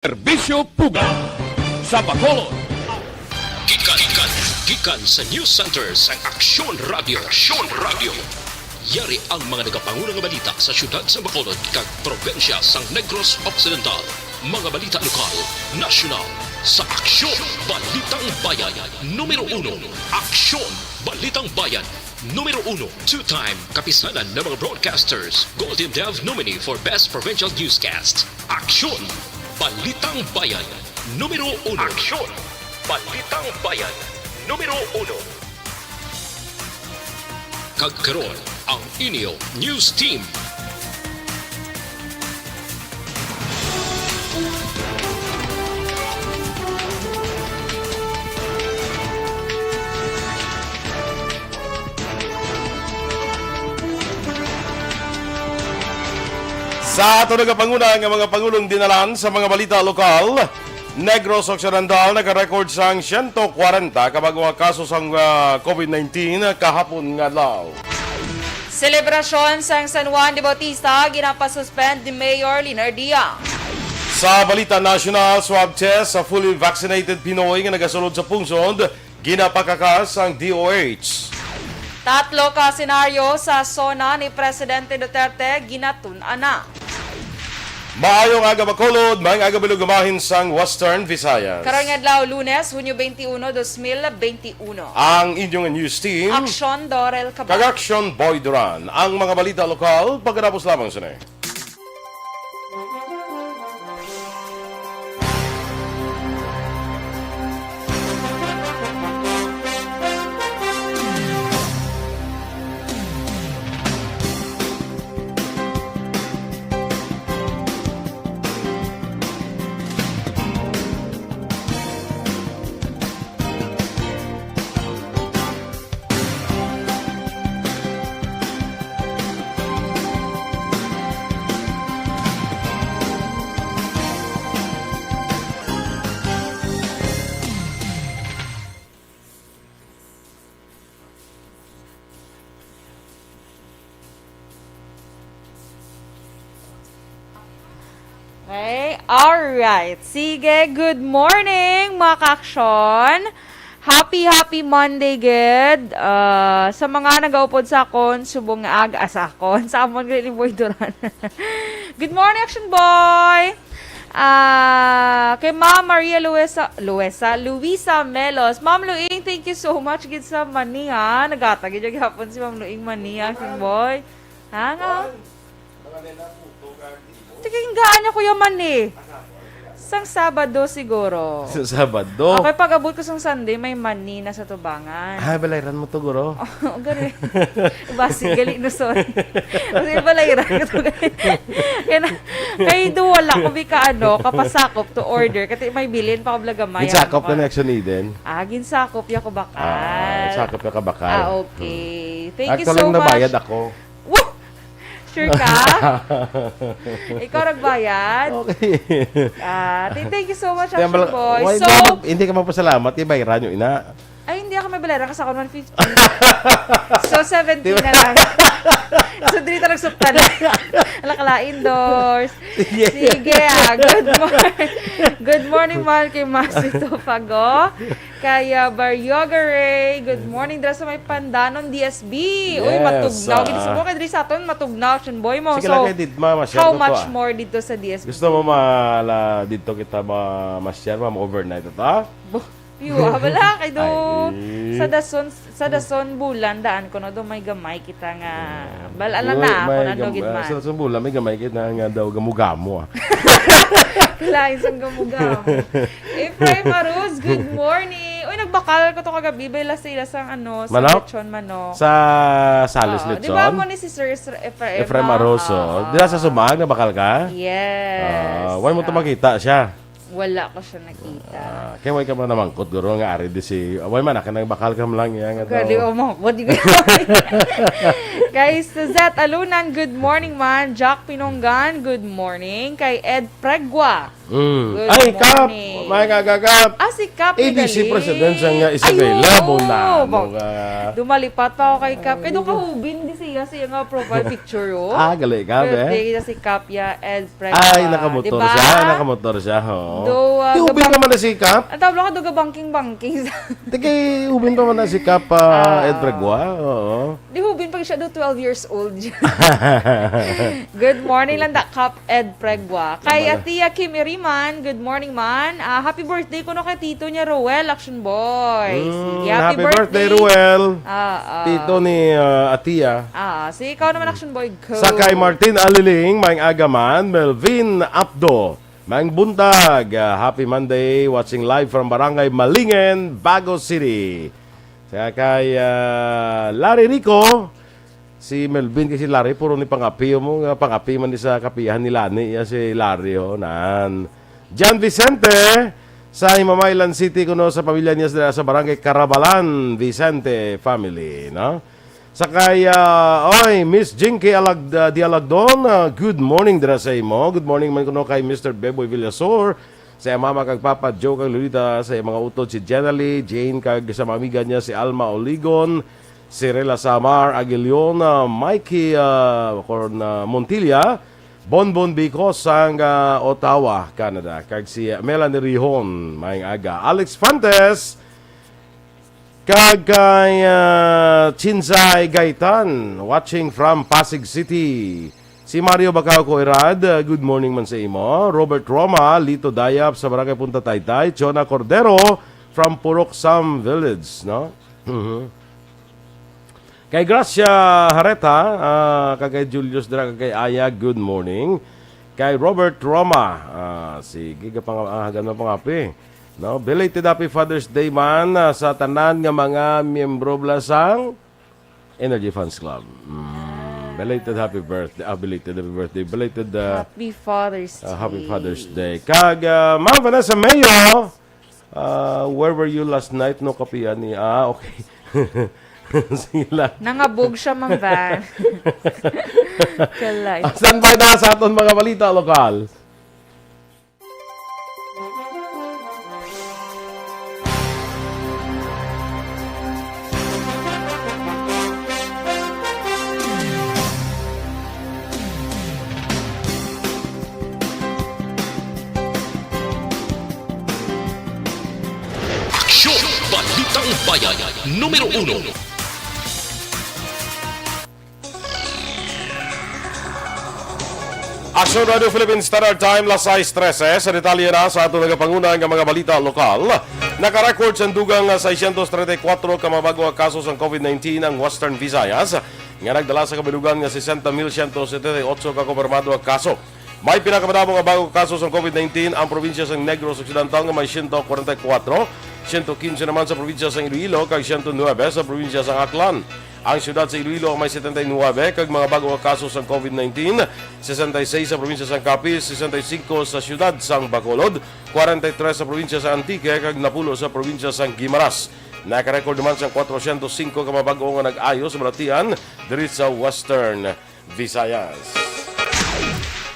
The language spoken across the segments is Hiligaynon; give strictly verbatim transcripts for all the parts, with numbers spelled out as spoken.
Serbisyo Publiko sa Bacolod. Gikan, gikan, gikan sa News Center sang Aksyon Radio. Aksyon Radio. Yari ang mga nagapanguna nga balita sa siyudad sa Bacolod kag probinsya sang Negros Occidental. Mga balita lokal, nasyonal, sa Aksyon, Balitang Bayan, numero uno. Aksyon, Balitang Bayan, numero uno. Two-time kapisanan ng mga broadcasters, Golden Dove nominee for Best Provincial Newscast. Aksyon, Balitang Bayan, numero uno. Aksyon, Balitang Bayan, numero uno. Kag karon, ang inyo news team. Sa ato nagapanguna nga mga pangulong dinalan sa mga balita lokal, Negros Occidental naka-record sang siyento kwarenta ka bag-o nga kaso sang, ah, covid nineteen kahapon nga adlaw. Selebrasyon sang San Juan de Bautista ginapasuspend ni Mayor Leonardia. Sa balita nasyonal, swab test sa fully vaccinated Pinoy nga nagasulod sa pungsod ginapakakas sang D O H. Tatlo ka senaryo sa SONA ni Presidente Duterte ginatun-an na. Maayong aga, Bacolod, maayong aga, Bilog, bahin sang Western Visayas. Karon nga adlaw, Lunes, Hunyo twenty-one, dos mil twenty-one. Ang inyong news team, Aksyon Dorel Cabal. Kag Aksyon Boy Duran. Ang mga balita lokal, pagkatapos lamang sini. Okay, alright. Sige, good morning, mga kaaksyon. Happy, happy Monday, gid. Ah, sa mga nagaupod sa akon, subong nga aga, ah, sa akon, sa amon, gid ni Boy Duran. Good morning, Action Boy! Ah, kay Ma'am Maria Luisa, Luisa, Luisa Melos. Ma'am Luing, thank you so much, gid sa mani, ha. Naghatag gid gyapon si Ma'am Luing mani, Action Boy. Ha, nga? Tikinggaan niya, Kuya Mani. Sang Sabado siguro. Sa Sabado? Okay, pag-abot ko sang Sunday, may mani na sa tubangan. Ay, balayran mo to, guro. Oh, gani. Basi, gali, no, sorry. Kasi balayran ko to, gali. Kaya na, kaya do wala ko bi ka, ano, kapasakop to order. Kasi may bilin pa ko blagamay. Ginsakop na ni Action Eden? Ah, ginsakop ya ko bakal. Ah, sakop ya ka bakal. Ah, okay. Thank you so much. Actually, nabayad ako. Woo! Sure ka? Ikaw nagbayad? Okay. Ah, th-, thank you so much, Action Boy. Why So, not? Hindi ka magpasalamat, ibayran nyo, ina. Ay, hindi ako may bayaran kasi ako one fifty. So, seventy na lang. So, dili ta nagsuktan. Ala, kalain, Dors. Sige. Sige, ah. Good mor-, good morning, mahal kay Masito Fago. Kaya Baryoga Ray, good morning dira sa may Pandanon, D S B. Uy, yes, matugnaw. Gid ah. Sa mga diri sa aton, matugnaw, Action Boy mo. Sige lang kay Didma, ma-share ko to, ah. So, how much more dito sa D S B? Gusto mo mala dito kita ma-, ma-share, ma-overnight ito, ah? Bo-, piwa, wala kay do. Ay. Sa dason, sa dason bulan, daan ko no, do may gamay kita nga, ah, bal-, ala may, na ako, may na do gam-, gid man. Sa dason bulan, may gamay kita nga daw gamo-gamo, ah. Lain sang gamo-gamo. Efraim Aruz, good morning. Uy, nagbakal ko to kagabi, bay, la sa ila sang, ano, sa manok? Lechon manok. Sa Salis Oo, Lechon? Di ba mo ni si Sir Isra-, Efraim, Efraim no? Aruz, oh. Oo. Di na sa Sumag, nabakal ka? Yes. Ah, wala mo to Ah. makita siya. Wala ko siya nakita. Ah, kay way ka man namangkot, guro, nga ari di si, way man, akin nagbakal ka man lang, iya nga Grabe, daw. Oh, mangkot, di ko. Kay Suzette Alunan, good morning man. Jack Pinonggan, good morning. Kay Ed Pregua, Mm. Good Ay, Kap! morning. May nga gagap. Ah, si Kap A D C Regalit. President siya nga Ay, Isabela, oo. Buna, Bag- mga Dumalipat pa ako kay Kap. Kaya doon kahubin di siya sa iyang profile picture, oh. Ah, gali ka, be? Birthday na si Kap ya, Ed Prega. Ay, nakamotor Diba? siya, nakamotor siya, ho. Do, ah, Di ubing gabang- naman na si Kap. Ang tawag ka doon gabangking-bangking. Di kay ubing naman na si Kap, Ah. ah, Ed Pragua, oo. Di hubin pag siya do twelve years old. Good morning lang da, Kap Ed Pregua. Kay Tama na. Atia Kim Iriman, good morning man. Ah, happy birthday ko no kay Tito niya Roel, Action Boy. Mm, Sige, happy birthday, Ruel. Ah, ah. Tito ni ah, Atia. Ah, si ikaw naman, Action Boy. Go. Sa kay Martin Aliling, maayong aga man. Melvin Apdo, maayong buntag. Ah, happy Monday. Watching live from Barangay Malingen, Bago City. Sa kay ah, Larry Rico, si Melvin kay si Larry, puro ni pangapi mo, nga pangapi man ni sa kapihan ni Lani, ya si Larry, ho, nan. John Vicente, sa Himamaylan City, kuno sa pamilya niya sa, sa barangay Carabalan, Vicente family, no? Sa kay, ah, oy, Miss Jinky Alag, ah, Dialagdon, ah, good morning dira sa imo. Good morning man kuno kay Mister Beboy Villasor, sa iya mama kag papa, Joe kag Lolita, sa iya mga utod si Jenna Lee, Jane kag sa mga amiga niya si Alma Oligon, si Rela Samar Aguilion, ah, Mikey, ah, Corn-, ah, Montilla, Bonbon Bicos sang ah, Ottawa, Canada, kag si Melanie Rihon, maayong aga. Alex Fantes, kag kay ah, Chinsay Gaitan, watching from Pasig City. Si Mario Bacao Coirad, ah, good morning man sa imo. Robert Roma, Lito Dayap sa Barangay Punta Taytay. Chona Cordero from Purok Sam Village, no? Mhm. Kay Gracia Hareta, ah, kag kay Julius dira, kag kay Aya, good morning. Kay Robert Roma, ah, sige, kapang-, ah, hagan mo pangapi. No, belated happy Father's Day man, ah, sa tanan nga mga miyembro bala sang Energy Fans Club. Mm, belated happy birthday. Ah, belated happy birthday. Belated ah, Happy Father's Day. ah, happy Father's Day. Kag ah, Ma'am Vanessa Mayo, ah, where were you last night? No kapian ni. Ah, okay. Sila. Nangabog siya, Ma'am Van. Kalay. Ah, standby na sa aton mga balita lokal. Aksyon! Balitang Bayan, numero uno. Aksyon Radio Philippine Standard Time, las sais trese. Sa detalye na sa ato nagapanguna nga mga balita lokal. Nakarecord sa dugang nga seiscientos treinta y cuatro ka mga bago nga kaso sang COVID nineteen ang Western Visayas, nga nagdala sa kabilugan nga sesenta mil siyento setenta y otso ka kumpirmado nga kaso. May pinakamadamo nga bago nga kaso sang COVID nineteen ang probinsya sang Negros Occidental nga may siyento kwarenta y kuwatro, siyento kinse naman sa probinsya sang Iloilo, kag siyento nuebe sa probinsya sang Aklan. Ang siyudad sa Iloilo ang may setenta y nuebe kag mga bago nga kaso sang COVID nineteen, sesenta y seis sa probinsya sang Capiz, sesenta y singko sa siyudad sang Bacolod, kwarenta y tres sa probinsya sang Antique, kag napulo sa probinsya sang Guimaras. Nakarecord naman sang kwatrosyentos singko ka mga bag-o nga nag-ayo sa balatian diri sa Western Visayas.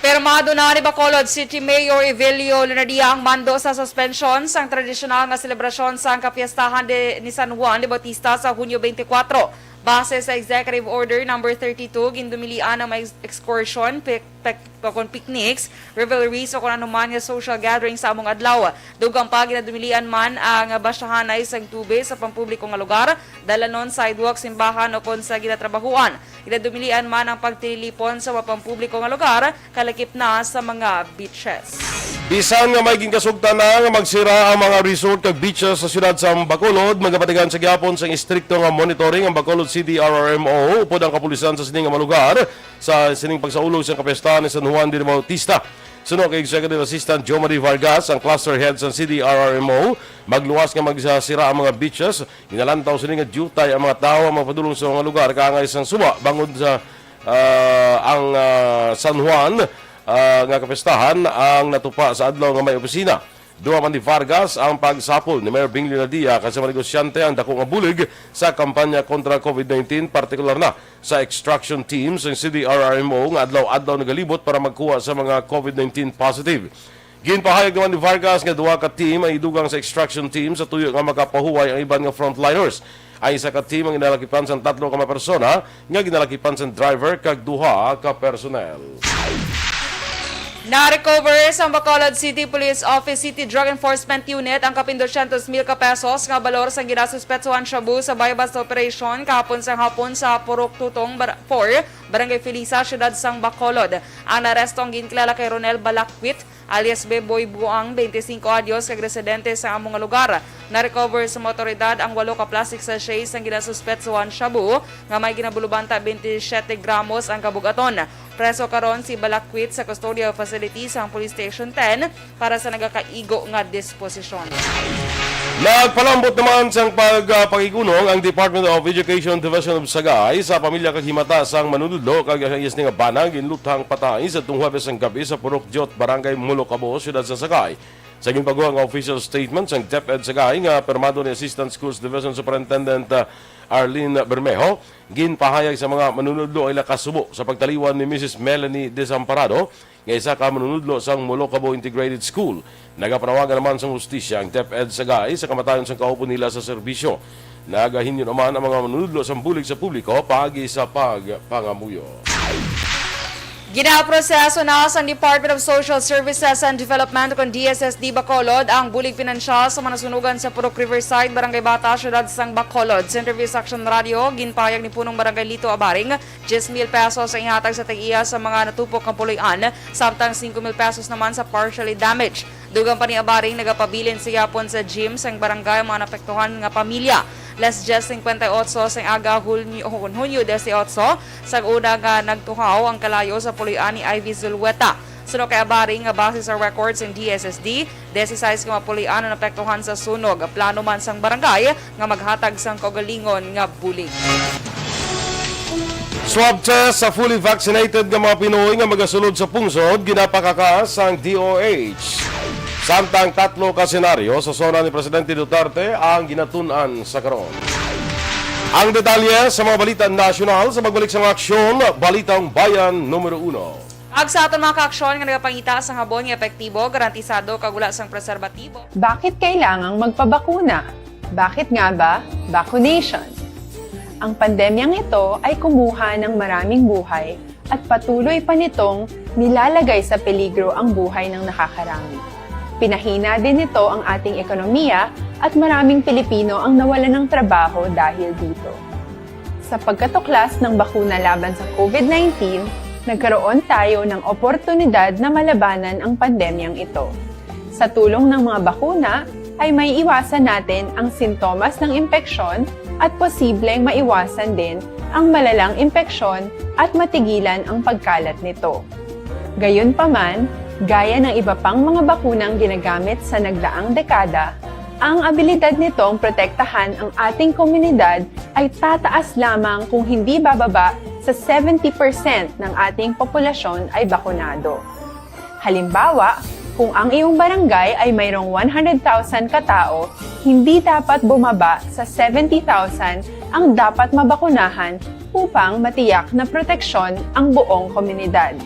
Pirmado na ni Bacolod City Mayor Evelio Leonardia ang mando sa suspension sang tradisyonal nga selebrasyon sang kapiestahan de, ni San Juan de Bautista sa Hunyo twenty-four. Base sa Executive Order Number thirty-two, gindumilian ang mga ex- excursion, pic- pic- kon picnics, revelries o kon anuman nga social gathering sa among adlaw. Dugang pa, ginadumilian man ang basyahanay sang tubig sa pampubliko nga lugar, dalanon, sidewalk, simbahan o kon sa ginatrabahuan. Ginadumilian man ang pagtililipon sa mga pampubliko nga lugar, kalakip na sa mga beaches. Bisan nga may ginkasugtan na nga magsira ang mga resort kag beaches sa siyudad sa Bacolod, magapatigan sa gihapon sang istrikto nga monitoring ang Bacolod City R R M O upod ang kapulisan sa sini nga mga lugar sa sining pagsaulog sa kapiestahan ni San Juan de Bautista. Suno kay Executive Assistant Joe Marie Vargas, ang cluster head sa C D R R M O, magluwas nga magsasira ang mga beaches. Ginalantaw sini nga diutay ang mga tawo ang magpadulong sa mga lugar kaangay sang suba bangod sa ah, ang ah, San Juan ah, nga kapistahan ang natupa sa adlaw nga may opisina. Duha man ni Vargas ang pagsapol ni Mayor Bing Leonadia kay sa mga negosyante ang dako nga bulig sa kampanya kontra COVID nineteen, partikular na sa extraction team sang C D R R M O nga adlaw-adlaw nagalibot para magkuha sa mga COVID nineteen positive. Ginpahayag naman ni Vargas nga duha ka team ang idugang sa extraction team sa tuyo nga makapahuway ang iban nga frontliners. Ang isa ka team ang ginalakipan sang tatlo ka mga persona nga ginalakipan sang driver kag duha ka personnel. Na-recover sang Bacolod City Police Office City Drug Enforcement Unit ang kapin dosyentos mil ka pesos nga balor sang ginasuspetsuhan shabu sa buy-bust operation kahapon sang hapon sa Purok Tutong, Bar-, four, Barangay Felisa, Siyudad sang Bacolod. Ang naaresto ang ginkilala kay Ronel Balakwit, alias Beboy Buang, twenty-five anyos, kag residente sa amo nga lugar. Na-recover sa mga awtoridad ang walo ka plastic sachets sang ginasuspetsuhan shabu nga may ginabulubanta twenty-siyete gramos ang kabug-aton. Preso karon si Balakwit sa custodial facility sang Police Station ten para sa nagakaigo nga disposisyon. Nagpalambot naman sang pag-, ah, pakigunong ang Department of Education Division of Sagay sa pamilya kag himata sang manunudlo kag ang iya sini nga bana ginluthang patay sa tong Huwebes sang gabi sa Purok Diot, Barangay Mulocabo, Siyudad sa Sagay. Sa ginpagawa nga official statement sang DepEd Sagay nga pirmado ni Assistant Schools Division Superintendent, ah, Arlene Bermejo, ginpahayag sa mga manunudlo ang ila kasubo sa pagtaliwan ni Missus Melanie Desamparado, nga isa ka manunudlo sang Mulocabo Integrated School. Nagapanawagan naman sang hustisya ang DepEd Sagay sa kamatayon sang kaupo nila sa serbisyo. Nagahinyo naman ang mga manunudlo sang bulig sa publiko paagi sa pagpangamuyo. Ginaproseso na sang Department of Social Services and Development, kon D S S D Bacolod, ang bulig pinansyal sa mga nasunugan sa Purok Riverside, Barangay Bata, Siyudad sang Bacolod. Sa interview sa Aksyon Radio, ginpahayag ni Punong Barangay Lito Abaring, diyes mil pesos ang ihatag sa tag-iya sa mga natupok nga puloy-an, samtang singko mil pesos naman sa partially damaged. Dugang pa ni Abaring, nagapabilin sa gihapon sa gym sang barangay ang mga naapektuhan nga pamilya. Las diyes singkwenta y otso sang aga, Hunyo, Hunyo diyesiyotso, sang una nga nagtuhaw ang kalayo sa puloy-an ni Ivy Zulueta. Suno kay Abaring, nga base sa records sang D S S D, diyesisais ka mga puloy-an ang naapektuhan sa sunog. Plano man sang barangay nga maghatag sang kaugalingon nga bulig. Swab test sa fully vaccinated nga mga Pinoy nga magasulod sa pungsod ginapakaka sang D O H. Samtang tatlo ka senaryo sa SONA ni Presidente Duterte ang ginatun-an sa karon. Ang detalye sa mga balita nasyonal sa pagbalik sa mga aksyon, Balitang Bayan numero uno. Ag sa aton mga kaaksyon nga nagapangita sang habon nga epektibo, garantisado, kag wala sang preserbatibo. Bakit kailangang magpabakuna? Bakit nga ba vaccination? Ang pandemyang ito ay kumuha ng maraming buhay at patuloy pa nitong nilalagay sa peligro ang buhay ng nakakarami. Pinahina din nito ang ating ekonomiya at maraming Pilipino ang nawalan ng trabaho dahil dito. Sa pagkatuklas ng bakuna laban sa COVID nineteen, nagkaroon tayo ng oportunidad na malabanan ang pandemyang ito. Sa tulong ng mga bakuna, ay may iwasan natin ang sintomas ng impeksyon at posibleng maiwasan din ang malalang impeksyon at matigilan ang pagkalat nito. Gayunpaman, gaya ng iba pang mga bakunang ginagamit sa nagdaang dekada, ang abilidad nitong protektahan ang ating komunidad ay tataas lamang kung hindi bababa sa seventy percent ng ating populasyon ay bakunado. Halimbawa, kung ang iyong barangay ay mayroong one hundred thousand katao, hindi dapat bumaba sa seventy thousand ang dapat mabakunahan upang matiyak na proteksyon ang buong komunidad.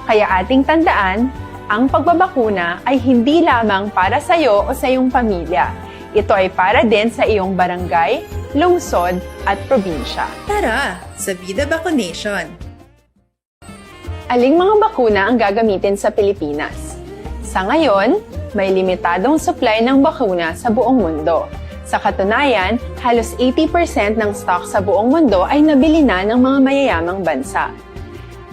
Kaya ating tandaan, ang pagbabakuna ay hindi lamang para sa iyo o sa iyong pamilya. Ito ay para din sa iyong barangay, lungsod, at probinsya. Tara, sa Vida Vaccination! Aling mga bakuna ang gagamitin sa Pilipinas? Sa ngayon, may limitadong supply ng bakuna sa buong mundo. Sa katunayan, halos eighty percent ng stock sa buong mundo ay nabili na ng mga mayayamang bansa.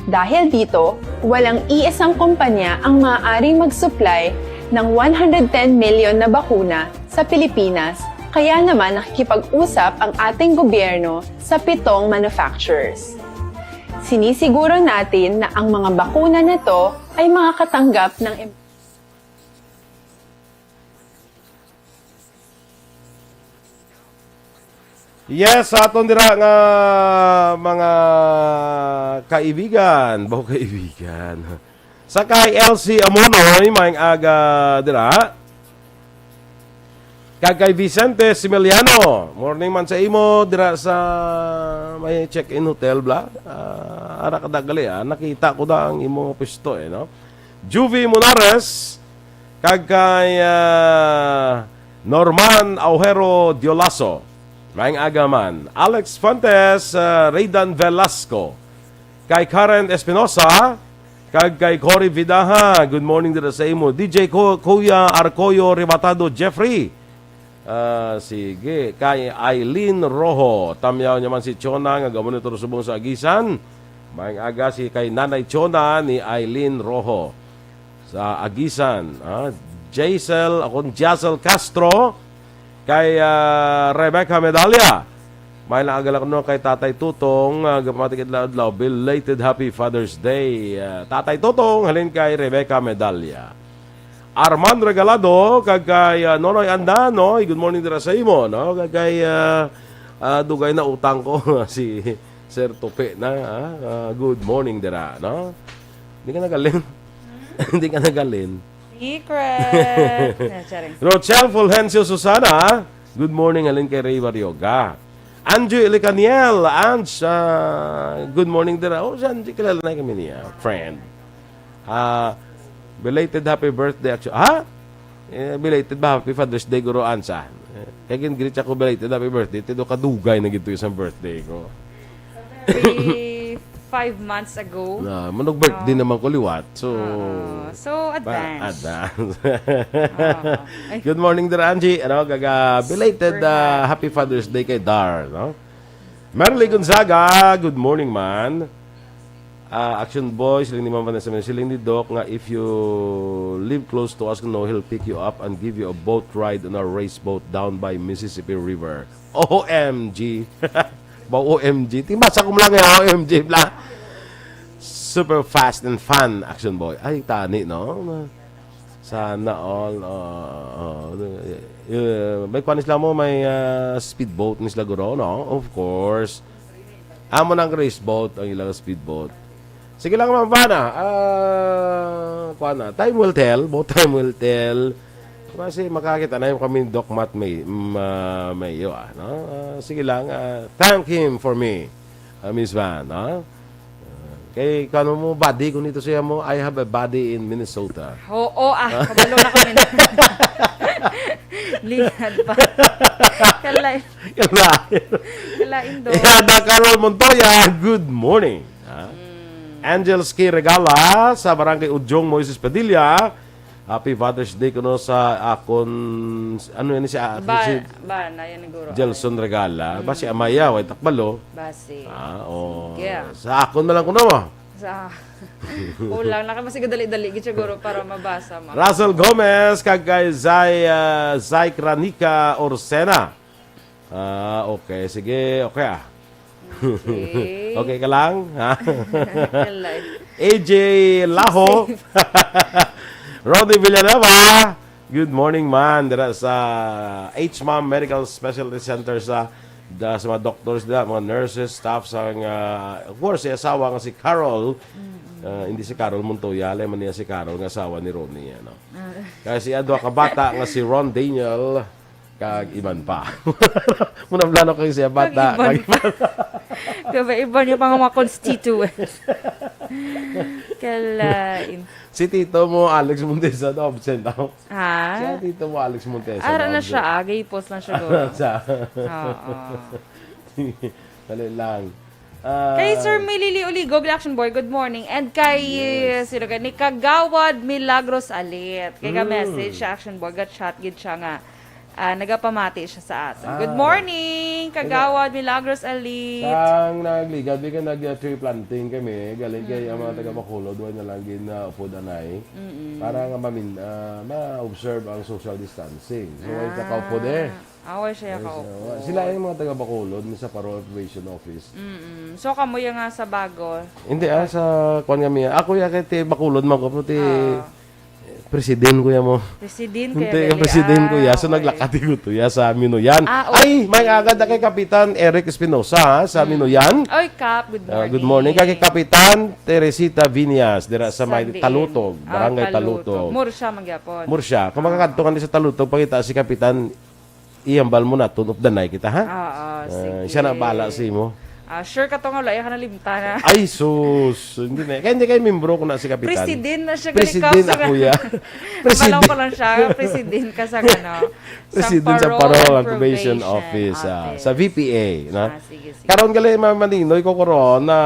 Dahil dito, walang iisang kumpanya ang maaaring mag-supply ng one hundred ten million na bakuna sa Pilipinas, kaya naman nakikipag-usap ang ating gobyerno sa pitong manufacturers. Sinisiguro natin na ang mga bakuna na to ay makakatanggap ng im- Yes, sa aton dira nga mga kaibigan, baw kaibigan. Sa kay L C Amonoy, maayong aga dira. Kag kay Vicente Similiano, morning man sa imo dira sa may check-in hotel, bla. Ah, ara ka dagali, ah. Nakita ko na ang imo pwesto, eh, no? Juvie Monares, Kag kay, ah, Norman Aujero Diolaso. Maayong aga man. Alex Fuentes, ah, Raydan Velasco. Kay Karen Espinosa, kag kay Cory Vidaha. Good morning dira sa imo. D J Ku-, Kuya Arcoyo Rematado Jeffrey. Ah, sige. Kay Eileen Rojo. Tamyaw niya man si Chona nga gamon ito subong sa Agisan. Maayong aga si kay Nanay Chona ni Eileen Rojo sa Agisan. Ah, Jaisel, akon Jaisel Castro, kay, ah, Rebecca Medalla. May naagala ko no kay Tatay Tutong, ah, gapamati kay adlaw-adlaw. Belated Happy Father's Day, ah, Tatay Tutong, halin kay Rebecca Medalla. Arman Regalado, kag kay, ah, Nonoy Anda, no? Good morning dira sa imo, no? Kag kay, ah, ah, dugay na utang ko si Sir Tupi na, ah, ah, good morning dira, no? Di ka nagalin. Di ka nagalin. Secret. Ah, charing. Rochelle Fulgencio Susana, good morning, halin kay Ray Barrioga. Angie Licaniel, Ange, ah, good morning dira. Oh, si Angie, kilala na kami niya, friend. Ah, belated happy birthday, actually. Ha? Eh, belated ba? Happy Father's Day, Guro Ansa. Eh, kaya gin-greet ako belated happy birthday. Tido kadugay na gito isang birthday ko. Three, five months ago. Na, manog birthday Oo. naman ko liwat. So, Oo. So, ba- advance. advance. Oo. Ay. Good morning, Dir Angie. Ano, gaga, belated Super uh, happy. happy Father's Day kay Dar, no? Merly Gonzaga, good morning, man. Ah, Action Boy, siling ni Mama Vanessa, siling ni Doc nga if you live close to us, no, he'll pick you up and give you a boat ride on our race boat down by Mississippi River. O M G. Ba, O M G? Timbasa ko lang eh, O M G bla. Super fast and fun, Action Boy. Ay, tani, no? Sana all. Uh, uh, uh, may kuan sila mo, may uh, speedboat ni sila guro, no? Of course. Amo nang race boat ang ilang speedboat. Sige lang, Ma'am Vana. Ah, kuan na. Time will tell. Both time will tell. Kasi makakita na yung kami Doc Matt may, ma, may, ah, no? Ah, sige lang. Ah, thank him for me. Ah, Miss Van, no? Ah, kay kano mo body kung dito siya mo, I have a body in Minnesota. Oo, ah, kabalo na kami na. Lingad pa. Kalay. Kalain. Kalain do. Ihada Carol Montoya, good morning. Ha? Mm. Angel Ski Regala sa Barangay Udyong, Moises Padilla. Happy Father's Day kuno sa akon, ano yan si, ah, ba, si ba, na yan, guro. Gelson Regala. Mm. Ba si Amaya, way takbalo? Basi. Ah, oh. Sige. Sa akon na lang kuno mo. Sa, kulang na ka, mas dali-dali gid siguro para mabasa mo. Russell Gomez, kag kay Zay, ah, Zay Kranika Orsena. Ah, okay. Sige, okay ah. Okay. Okay ka lang? Ha? Kalay. A J Laho. Safe. Roddy Villanueva. Good morning, man. Dira sa H M A M Medical Specialty Center sa, da, sa mga doctors dira, mga nurses, staff sa nga, of course, si asawa nga si Carol. Mm-mm. Ah, hindi si Carol Montoya, alay man niya si Carol nga asawa ni Ronnie, ano. Ah. Kaya si adwa ka bata nga si Ron Daniel, kag iban pa. Muna plano kay siya bata. Kag iban pa. Kag iban pa. Kaya iban niya pa nga mga constituents. Kalain. Si tito mo, Alex Montesa, na absent ako. Ha? Si tito mo, Alex Montesa, Ara na na absent. Siya, ah. Gay post lang siya, go. Sa Oo. Dali lang. Ah, kay Sir Milili Uligo, Action Boy, good morning. And kay, yes, sino ka? Ni Kagawad Milagros Alit. Kay ka Mm. message siya, Action Boy, ga-chat gid siya nga, ah, nagapamati siya sa aton. Ah. Good morning, Kagawad Milagros Alit. Sang nagligad, di ka nag-, uh, tree planting kami. Galing kay ang mga Mm. taga Bacolod, wala na lang gin, uh, upod anay. Mm-mm. Para nga mamin-, ah, ma-observe ang social distancing. So, wala Ah. ka upod eh. Away siya Yes, kaupod. uh, sila yung mga taga Bacolod, sa Paro Probation Office. Mm-mm. So, kamo yung nga sa bago? Hindi, ah, sa kuwan kami. Ako yung kay ti Bacolod, man ko, ti Ah. president ko yan mo. President ko Hindi, yan, president ko ah, yan. So, okay. Naglakati ko to yan sa Minuyan. Ah, okay. Ay, may agad na kay Kapitan Eric Espinosa, ha, sa Mm. Minuyan. Oy, Kap, good Ah, morning. Good morning. Kay Kapitan Teresita Viñas, dira sa may Sa diin? Talutog, Ah, Barangay Talutog. Talutog. Murcia, magyapon. Murcia. Kung Ah. makakadto ka ni sa Talutog, pangita si Kapitan Iyambal mo na, tun of the night kita, ha? Oo, Ah, sige. Siya na bala sa imo. Ah, sure ka to nga wala ka nalimtan, ha? Ay, sus. Hindi na. Kaya hindi kayo membro ko na si Kapitan. President na siya, gali President ka sa ako, ya. President. Malaw pa lang siya, president ka sa, ano, sa President sa Parole Parole and Probation Probation Office, ah, Office. Sa V P A, no? Ah, sige, sige. Karon gali, Ma'am Maninoy, ko karon na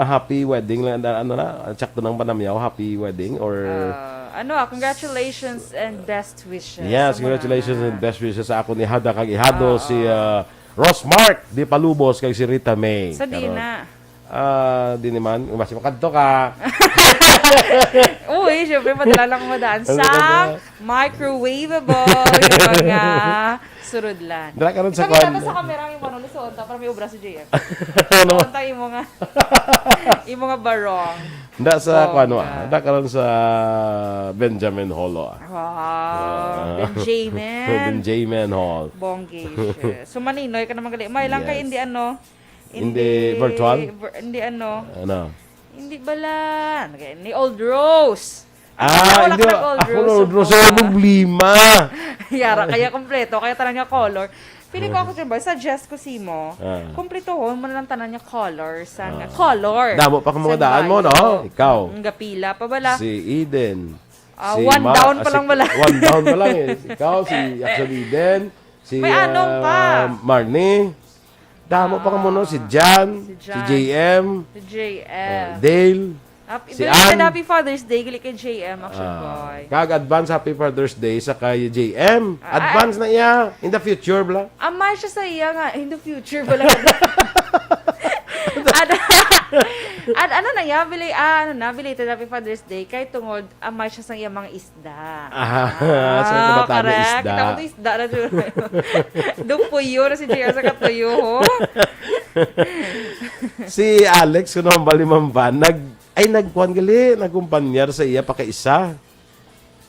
happy wedding lang, na, ano na, tsakto ng panamyaw, happy wedding, or Ah, ano, ah, congratulations and best wishes Yes, sa mga congratulations na and best wishes sa ako ni Hada kag Ihado, Oo. si, ah, Rosmark Di Palubos kag si Rita May. Sa di Karon. na. Ah, di naman. Mas makadto ka. Uy, syempre, madala lang madaan Ano sa ka ba? microwavable, yung mga surudlan. Dala ka ron sa Ikaw, kwan. Ito sa camera, yung ano, lisuon ta, para may obra si J M. Ano? Lisuon ta, yung mga, yung mga barong. Nda sa Bongga. kwan, wa? Nda ka ron sa Benjamin Hall, ah. Wow, Ah. Benjamin. Benjamin Hall. Bonggacious. So, Maninoy ka naman gali. May lang kay Yes. hindi ano, Hindi Hindi virtual? vir-, hindi ano. Ano? Hindi bala. Ano kaya? Ni Old Rose. Ah, Wala hindi. ka nag-Old Ako Rose, na Old Rose. suko Ang ka. problema. Yara, kaya kompleto. Kaya tanan nga color. Pili ko ako, Jumboy, suggest ko si mo. Ah. Kompletuhon mo na lang tanan nga color sa Ah. color Damo pa kung mga sa daan mo, bio. no? Ikaw. Ang gapila pa bala. Si Eden. Ah, Si one Ma-, down pa si, lang bala. one down pa lang eh. Ikaw, si Axel Eden, si, May anong pa? ah, Marnie. Damo pa ka mo, no? Si Ah, Jan, si si Jan. J M, Si J M. uh, Dale, Happy, si belated Ann. Happy Father's Day, gali kay J M, actually, Ah, boy. kag advance Happy Father's Day sa kay J M. Ah, Advance na iya. In the future, bla. Amay siya sa iya nga, in the future, bala. Ad-, ad-, ano na iya, bili-, ah, ano na, belated Happy Father's Day, kay tungod, amay siya sa iya mga isda. Ah, sa Ah, kabataan na correct. isda. Kita ko to isda na dyan. Doon puyo na si J R sa katuyo, ho. Si Alex, kuno hambal ni Ma'am Van, nag-, ay, nagkuhan gali, nagkumpanyar sa iya pakaisa.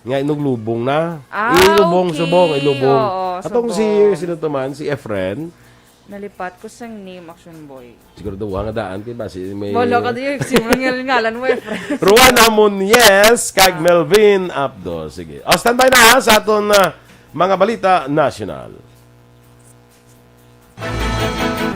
Nga inuglubong na. Ah, Ilubong, okay. subong, ilubong. Oo, Atong si, subong. sino to man, si Efren. Nalipat ko sang name, Action Boy. Siguro daw nga daan, kay basi may Wala ka diyo, si mo nang ngalan mo, Efren. Ruan Amon, yes, kag Ah. Melvin Abdo. Sige. O, standby na, ha, sa aton, ah, mga balita nasyonal.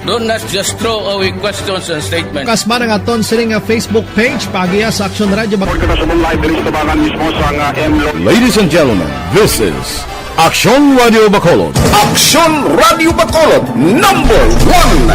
Don't, not just throw away questions and statements. Kasma ang aton sini nga Facebook page, paagiha sa Action Radio Bac- Report kita sa live diri sa tabangan mismo sa nga M Lo- Ladies and gentlemen, this is Action Radio Bacolod. Action Radio Bacolod, number one.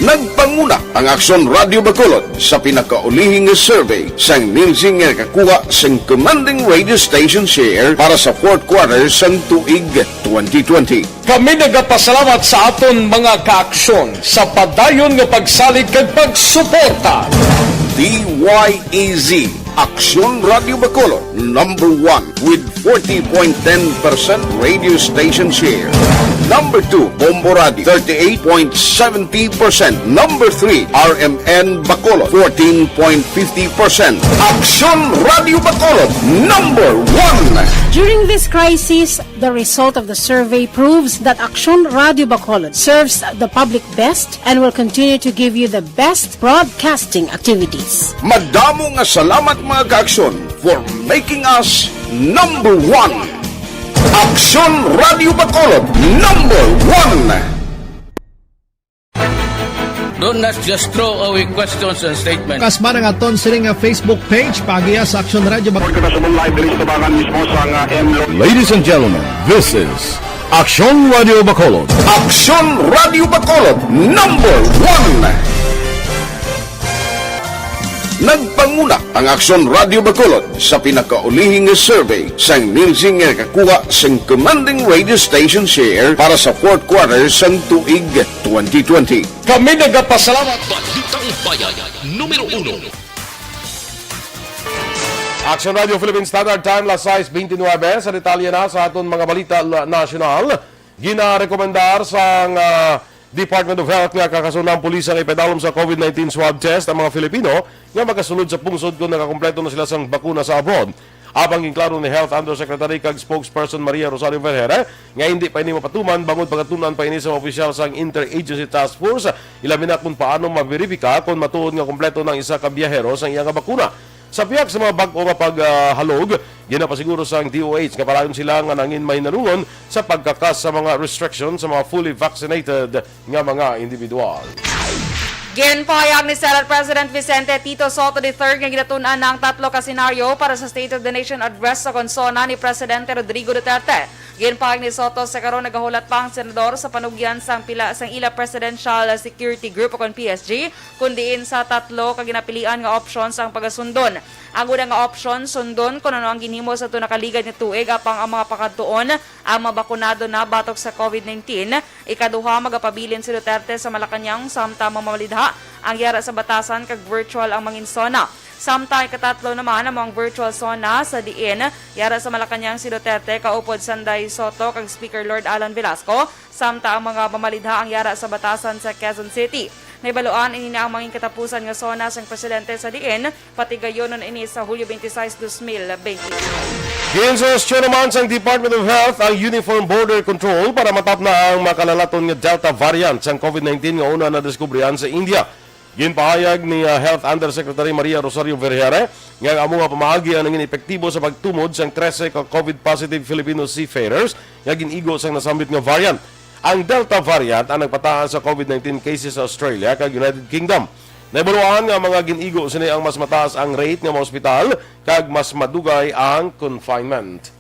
Nagpanguna ang Action Radio Bacolod sa pinakaulihi nga survey sang Nielsen nga nakakuha sang commanding radio station share para sa fourth quarter sang tuig twenty twenty. Kami nagapasalamat sa aton mga kaaksyon sa padayon nga pagsalig kag pagsuporta. D Y E Z, Aksyon Radio Bacolod, number one with forty point ten percent radio station share. Number two, Bombo Radio, thirty-eight point seventy percent. Number three, R M N Bacolod, fourteen point fifty percent. Aksyon Radio Bacolod, number one. During this crisis, the result of the survey proves that Aksyon Radio Bacolod serves the public best and will continue to give you the best broadcasting activities. Madamo nga salamat, mga kaaksyon, for making us number one. Aksyon Radio Bacolod, number one. Don't, not just throw away questions and statements. Kasma ang aton sini nga Facebook page, paagiha sa Action Radio Bac- Report kita sa live diri sa tabangan mismo sa nga M Lo- Ladies and gentlemen, this is Action Radio Bacolod. Action Radio Bacolod, number one. Nagpanguna ang Aksyon Radio Bacolod sa pinakaulihi nga survey sang Nielsen nga nakakuha sang commanding radio station share para sa fourth quarter sang tuig twenty twenty. Kami nagapasalamat. Balitang Bayan, numero uno. Action Radio Philippine Standard Time, las sais beintinuebe. Sa detalye na sa aton mga balita la-, nasyonal, ginarekomendar sang, ah, Department of Health nga kakasunang pulis ang ipadalom sa COVID nineteen swab test ang mga Filipino nga magasulod sa pungsod kung nakakumpleto na sila sang bakuna sa abroad. Apang ginklaro ni Health Undersecretary kag Spokesperson Maria Rosario Vergere nga hindi pa ini mapatuman bangod pagatun-an pa ini sa mga opisyal sang Interagency Task Force, ilabi na kung paano maberipika kung matuod nga kompleto na ang isa ka biyahero sang iya nga bakuna. Sa pihak sa mga bag-o nga paghalog, ginapasiguro sang D O H nga padayon sila nga nangin mahinalungon sa pagkakas sa mga restriction sa mga fully vaccinated nga mga individual. Ginpahayag ni Senate President Vicente Tito Sotto the third nga ginatun-an na ang tatlo ka senaryo para sa State of the Nation Address sa kon SONA ni Presidente Rodrigo Duterte. Ginpahayag ni Sotto sa karon nagahulat pa ang senador sa panugyan sang pila sang ila Presidential Security Group o kon P S G, kun diin sa tatlo ka ginapilian nga options ang pagasundon. Ang una nga option, sundon kon ano ang ginhimo sa tuna ka ligad nga tuig, apang ang mga pakadtuon ang mabakunado na batok sa COVID nineteen. Ikaduha, magapabilin si Duterte sa Malacañang samtang mamamalidha ang yara sa batasan kag virtual ang mangin SONA. Samtang ikatatlo naman amo ang virtual SONA sa diin yara sa Malacañang si Duterte kaupod sanday Sotto kag Speaker Lord Alan Velasco, samtang ang mga mamalidha ang yara sa batasan sa Quezon City. Nahibaluan ini na ang mangin katapusan nga SONA sang presidente sa diin patigayonon ini sa Hulyo twenty-six, twenty twenty. Ginsuhestyon naman sang Department of Health ang Uniform Border Control para matapna ang makalalaton nga Delta variant sang COVID nineteen nga una nadiskubrihan sa India. Ginpahayag ni, ah, Health Undersecretary Maria Rosario Vergeire nga ang amo nga pamaagi ang nangin epektibo sa pagtumod sang trese ka COVID positive Filipino seafarers nga gin-igo sang nasambit nga variant. Ang Delta variant ang nagpataas sa COVID nineteen cases sa Australia kag United Kingdom. Nahibaluan nga mga gin-igo sini ang mas mataas ang rate nga mga ospital kag mas madugay ang confinement.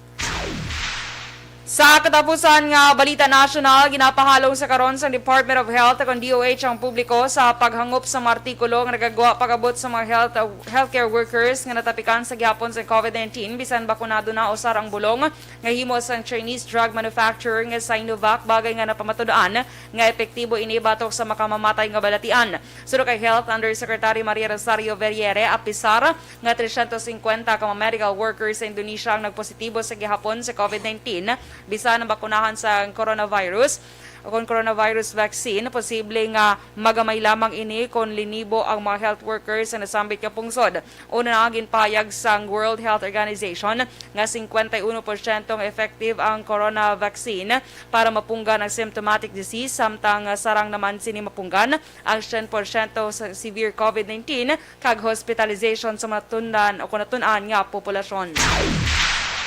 Sa katapusan nga balita nasyonal, ginapahalong sa karon sang Department of Health o kon D O H ang publiko sa paghangop sa mga artikulo nga nagagwa pag-abot sa mga health, healthcare workers nga natapikan sa gihapon sa COVID nineteen, bisan bakunado na o sarang bulong nga himo sang Chinese drug manufacturer nga Sinovac, bagay nga napamatud-an nga epektibo ini batok sa makamamatay nga balatian. Suno kay Health Undersecretary Maria Rosario Vergeire, apisar nga trescientos cincuenta ka mga medical workers sa Indonesia ang nagpositibo sa gihapon sa COVID nineteen, bisan ang bakunahan sa coronavirus o kon coronavirus vaccine, posible nga magamay lamang ini kon linibo ang mga health workers sa nasambit nga pungsod. Una na, ginpahayag sang World Health Organization nga cincuenta y uno por ciento nga effective ang corona vaccine para mapunggan ang symptomatic disease, samtang sarang naman sini mapunggan ang cien por ciento sa severe COVID nineteen kag hospitalization sa mga tundan o kon natun-an nga populasyon.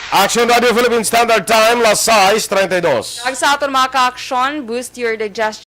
Action Radio Philippine Standard Time, las sais treinta y dos. Kag sa aton mga ka-aksyon, boost your digestion.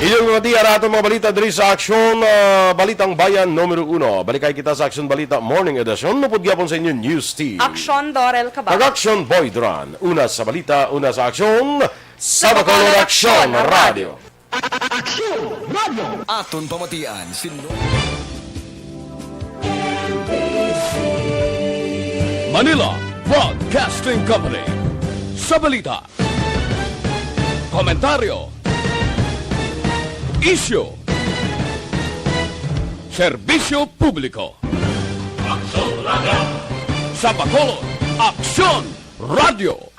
Inyong mabatian ang atong mga balita diri sa Aksyon, ah, Balitang Bayan numero uno. Balikay kita sa Aksyon Balita Morning Edition. Upod gyapon sa inyo, News Team. Aksyon, Dorel Cabal. Kag Aksyon, Boy Duran. Una sa balita, una sa aksyon, sa Bacolod Aksyon Radio. Aksyon Radio. Aton pamatian si No-, Manila Broadcasting Company. Sa balita, komentaryo, isyu, serbisyo publiko. Aksyon Radio. Sa Bacolod, Aksyon Radio.